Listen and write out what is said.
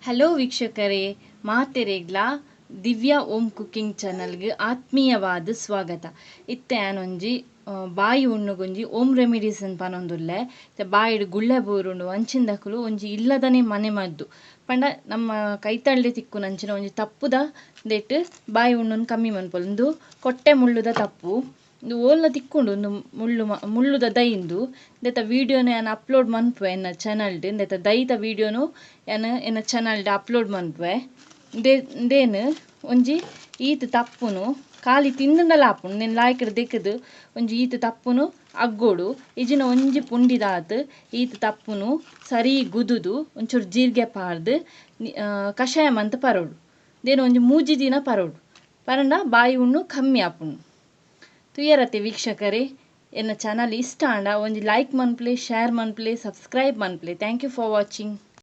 Hello ವೀಕ್ಷಕರೇ, ಮಾತೆರೆಗ್ಲಾ Divya ohm cooking ಚಾನಲ್ಗೆ ಆತ್ಮೀಯವಾದ ಸ್ವಾಗತ. ಇತ್ತೆ ಆನೊಂಜಿ ಬಾಯಿ ಉಣ್ಣುಗೊಂಜಿ ಓಮ್ ರೆಮಿಡೀಸ್ ಪನೊಂದುಲ್ಲೆ. ಇತ್ತೆ ಬಾಯಿಡ್ ಗುಳ್ಳೆ ಬೂರುಂಡು ಅಂಚಿಂದಕುಲು ಒಂಜಿ ಇಲ್ಲದನೆ ಮನೆ ಮದ್ದು ಪಂಡ ನಮ್ಮ ಕೈತಲ್ಡೆ ತಿಕ್ಕುನಂಚಿನ ಒಂಜಿ ತಪ್ಪುದ ದೆಟ್ ಬಾಯಿ ಉಣ್ಣುನ್ ಕಮ್ಮಿ ಮನ್ಪೊಲು. ಉಂದು ಕೊಟ್ಟೆ ಮುಳ್ಳುದ ತಪ್ಪು, ಉಂದು ಓಲ್ನ ತಿಕ್ಕುಂಡು, ಉಂದು ಮುಳ್ಳು ಮುಳ್ಳುದ ದೈ. ಇಂದು ಇಂದೆತ ವೀಡಿಯೋನು ಯಾನ್ ಅಪ್ಲೋಡ್ ಮನ್ಪುವೆ ಎನ್ನ ಚಾನಲ್ಡ್. ಇಂದೆತ ದೈತ ವೀಡಿಯೋನು ಯಾನ್ ಎನ್ನ ಚಾನಲ್ಡ್ ಅಪ್ಲೋಡ್ ಮನ್ಪುವೆ. ಇಂದೇನು ಒಂಜಿ ಈತ್ ತಪ್ಪುನು ಖಾಲಿ ತಿಂದುಂಡಲ ಆಪುಂಡು. ಉಂದೆನ್ ಲಾಯ್ಕಡ್ ದೆಕ್ಕುದು ಒಂಜಿ ಈತ್ ತಪ್ಪುನು ಅಗ್ಗೋಡು ಇಜಿನ ಒಂಜಿ ಪುಂಡಿದಾತ್ ಈತ್ ತಪ್ಪುನು ಸರಿ ಗುದುದು ಒಂಚೂರು ಜೀರಿಗೆ ಪಾಡ್ದು ಕಷಾಯ ಮಂತ್ ಪರೋಡು. ದೇನು ಒಂಜಿ 3 ದಿನ ಪರೋಡು, ಪರಂಡ ಬಾಯಿ ಉಣ್ಣು ಕಮ್ಮಿ ಆಪುಂಡು. ತುಯರತೆ ವೀಕ್ಷಕರೇ, ಎನ್ನ ಚಾನಲ್ ಇಷ್ಟ ಆಂಡ ಒಂಜಿ ಲೈಕ್ ಮನ್ಪ್ಲೆ, ಶೇರ್ ಮನ್ಪ್ಲೆ, ಸಬ್ಸ್ಕ್ರೈಬ್ ಮನ್ಪ್ಲೆ. Thank you for watching.